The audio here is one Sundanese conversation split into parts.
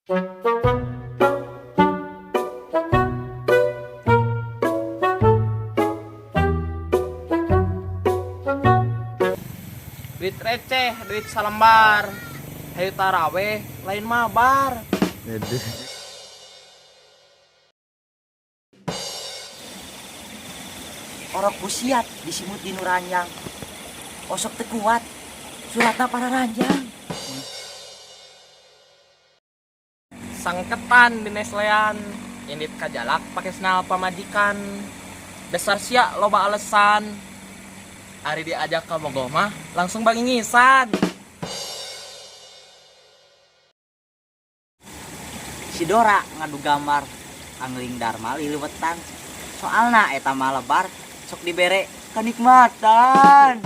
Duit receh, duit salembar. Hayu taraweh, lain mabar. Orok kusiat disimut di nuranjang. Osok teu kuat, suratna pararanjang. Sangketan di Neslean, indit kajalak pake sendal pamajikan. Dasar sia loba alesan. Ari diajak ka bogoh mah langsung bangingisan. Si Dora ngadu gambar Angling Darma liliwetan. Soalna eta mah lebar sok dibere kenikmatan.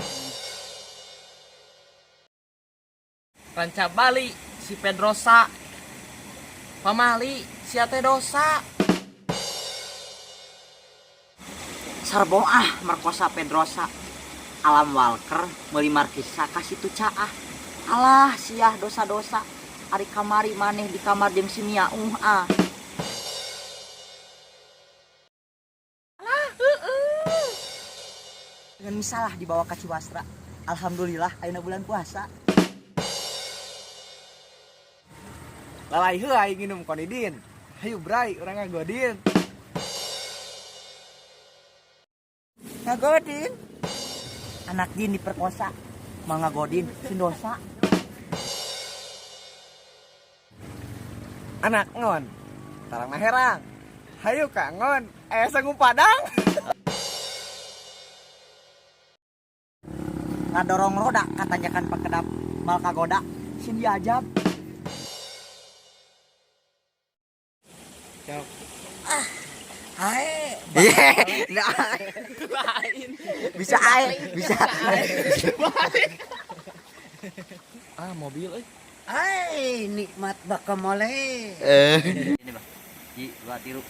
Ranca Bali si Pedrosa. Pamali sia teh dosa. Sarboah merkosa Pedrosa. Alam Walker meuli Markisa ka situ caah. Alah siah dosa-dosa. Ari kamari maneh di kamar jeung si Mia ah. Dengan misalah dibawa ka Ciwastra. Alhamdulillah ayeuna bulan puasa. Lalai heuh aing nginum konidin. Hayu bray, urang ngagodin. Ngagodin. Anak jin diperkosa. Mal ngagodin sin dosa. Anak ngon, tarang herang. Hayu ka ngon, aya sangu padang. Ngadorong roda katanjakan pakedap mal kagoda sin diajab. Cok. Hae. Lain. Bisa ae, bisa. Ah, mobil euy. Hai, nikmat bakamole. Ini, Bang. Ji, dua tiru.